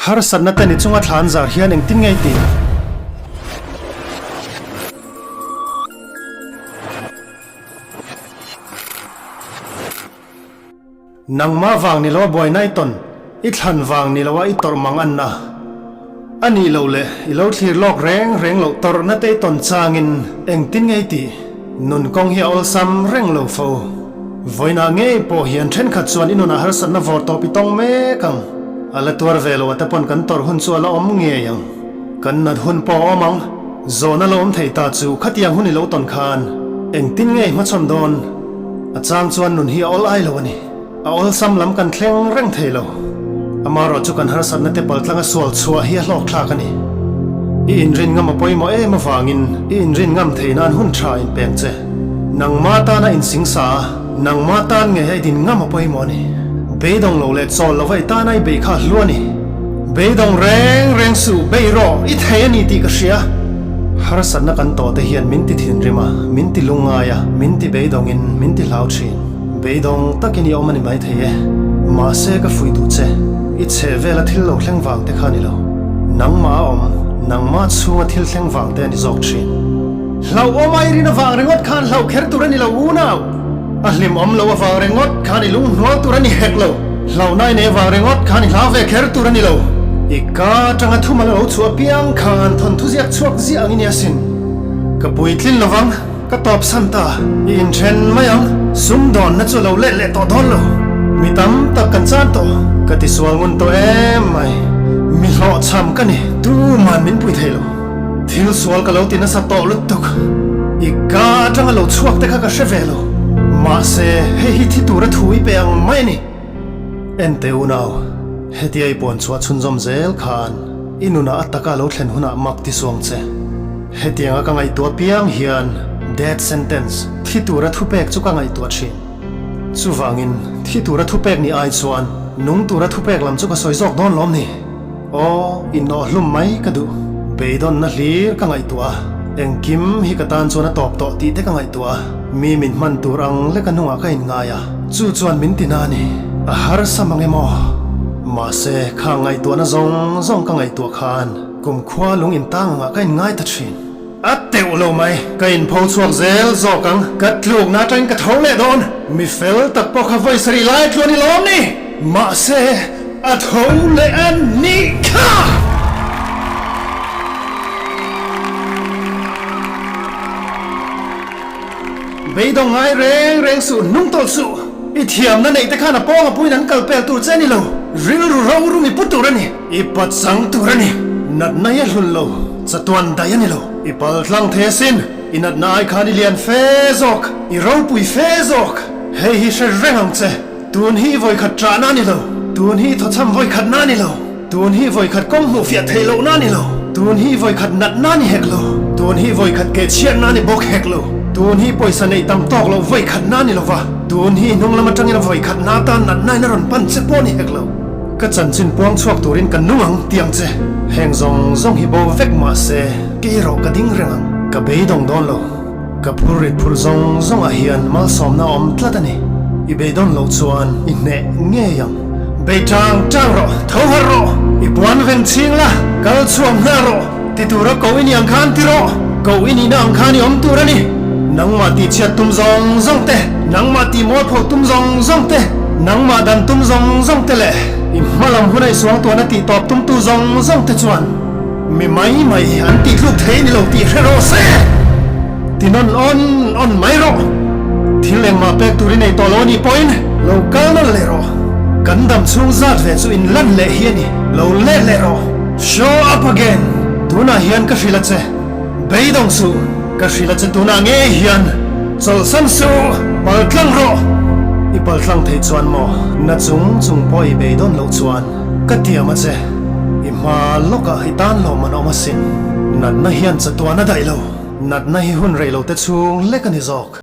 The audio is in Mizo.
Harsatna te ni chunga thlan zar hian engtin nge i tih? Nangmah vang ni loa buaina i tawn, i thlan vang ni loa i tawrh mang anna a nih loh leh i lo thlir lawk reng reng loh tawrhna te i tawn changin engtin nge i tih? Nun kawng hi a awlsam reng lo fo. Vawiinah ngei pawh hian thenkhat chuan i nunah harsatna vawr tawp i tawng mek ang. A la tuar ve lo a te pawn kan tawrh hun chu a la awm ngei ang. Kan nat hun pawh a awm ang. Zawhna la awm thei ta chu khatiang hun i lo tawn khan engtin nge i hmachhawn dawn? A chang chuan nun hi a awl ai lo a ni. A awlsam lam kan thleng reng thei lo. Amaherawh chu kan harsatna te paltlanga sual chhuah hi a hlawkthlak a ni. I inrin ngam a pawimawh em avangin i inrin ngam thei nan hun tha inpeng che. Nangma tana insingsa a, nangma tan ngei a i din ngam a pawimawh a ni. Beidawng lo leh chawl lova i tana i beih kha a hlu a ni. Beidawng reng reng suh, bei rawh, i thei a ni tih ka hria. Harsatna kan tawh te hian min ti thinrim a, min ti lungngai a, min ti beidawngin min ti hlau thin. Beidawng takin i awm a ni maithei e. Mahse ka fuih duh che. I chheh vela thil lo thleng vang te kha a ni lo. Nangmah a awm, nangmah chhunga thil thleng vang te a ni zawk thin. Hlauhawm a i rin avang ringawt khan hlauh kher tur a ni lo unau. A hlim awm lo avang ringawt khan i lunghnual tur a ni hek lo. Hlauhna i nei avang ringawt khan i hlau ve kher tur a ni lo. I ka atanga thumal a lo chhuah apiang khan thawnthu ziak chhuak ziah ang i ni asin. Ka puitlin lovang. Ka tawp san ta, i inthen mai ang. Sumdawnna chu lo let leh tawh dawn lo. Mi tam tak kan chan tawh. Ka tisual ngun tawh em mai. Mi hlawhchham ka ni, tuman min pui thei lo. Thil sual ka lo ti nasa tawh lutuk. I ka atanga lo chhuak te kha ka hre ve lo. Mahse, hei hi thi tura thu i pe ang mai a ni. Ente unau, hetia i puan chhuah chhunzawm zel khan i nunah a taka lo thlen hunah mak ti suang che. Hetianga ka ngaihtuah piang hian death sentence, thi tura thupek chu ka ngaihtuah thin. Chuvangin, thi tura thupek ni ai chuan nung tura thupek lam chu ka sawi zawk dawn lawm ni? Aw, inawhhlum mai ka duh. Beidawnna hlir ka ngaihtuah a, engkim hi ka tan chuan a tawp tawh tih te ka ngaihtuah a, mi min hman tur ang lek a hnungah ka inngai a, chu chuan min ti na a ni. A harsa mang em aw? Mahse, khang ngaihtuahna zawng zawng ka ngaihtuah khan kumkhua lung intang angah ka inngai ta thin. A teuh lo mai, ka inpho chhuak zel zawk ang, ka tlukna atangin ka tho leh dawn. Mi fel tak pawh kha vawi sarih lai tluan i lawm ni? Mahse, a tho leh a nih kha! Beidawng ngai reng reng suh, hnung tawlh suh. I thiamna neih te khan a pawng a puiin an kal pel tur che a ni lo. Rilru ro rum i pu tur a ni. I pachang tur a ni. Natna hi a hlun lo, chatuan daih a ni lo. I pal tlang thei asin, i natna ai khan i lian fe zawk, i ropui fe zawk. Hei hi hre reng ang che, tun hi i vawikhat ṭahna a ni lo, tun hi i thawchham vawikhatna a ni lo, tun hi i vawikhat kawng hmuhfiah theih lohna a ni lo, tun hi i vawikhat natna a ni hek lo, tun hi i vawikhat kehchhiatna a ni bawk hek lo, tun hi i pawisa neih tam tawk loh vawikhatna a ni lo va, tun hi i hnung lam aṭangin a vawikhatna atan natna in a rawn pan che pawh a ni hek lo. Ka chanchin puang chhuak turin ka nung ang ti ang che. Heng zawng zawng hi bo vek mah se kei erawh ka ding reng ang. Ka beidawng dawn lo. Ka phur rit phurh zawng zawngah hian malsawmna a awm tlat a ni. I beidawn loh chuan i hneh ngei ang. Bei tang tang rawh, tho harh rawh, i puan veng chhing la, kal chhuak nghal rawh, ti tura koh i nih ang khan ti rawh, koh i nihna ang khan i awm tur a ni. Nangmah tihchhiat tum zawng zawng te, nangmah tihmualpho tum zawng zawng te, nangmah dan tum zawng zawng te leh i hmalam huna i suangtuahna tihtawp tumtu zawng zawng te chuan mi mai mai an tihtluk thei ni lo tih hre rawh se! Ti nawn awn awn mai rawh. Thil engmah pek tur i nei tawh lo a nih pawhin lo kal nawn leh rawh. Kan dam chhung zat ve chu in lan leh hi a ni. Lo let leh rawh. Show up again! Tunah hian ka hrilh a che. Beidawng suh. Ka hrilh a che tunah ngei hian chawlhsan suh. Paltlang rawh. I paltlang theih chuan maw? Na chung chung pawh i beidawn loh chuan ka tiam a che. I hma lawkah i tan lo man awm asin. Natna hian chatuan a daih lo. Natna hi hun rei lo te chhung lek a ni zawk.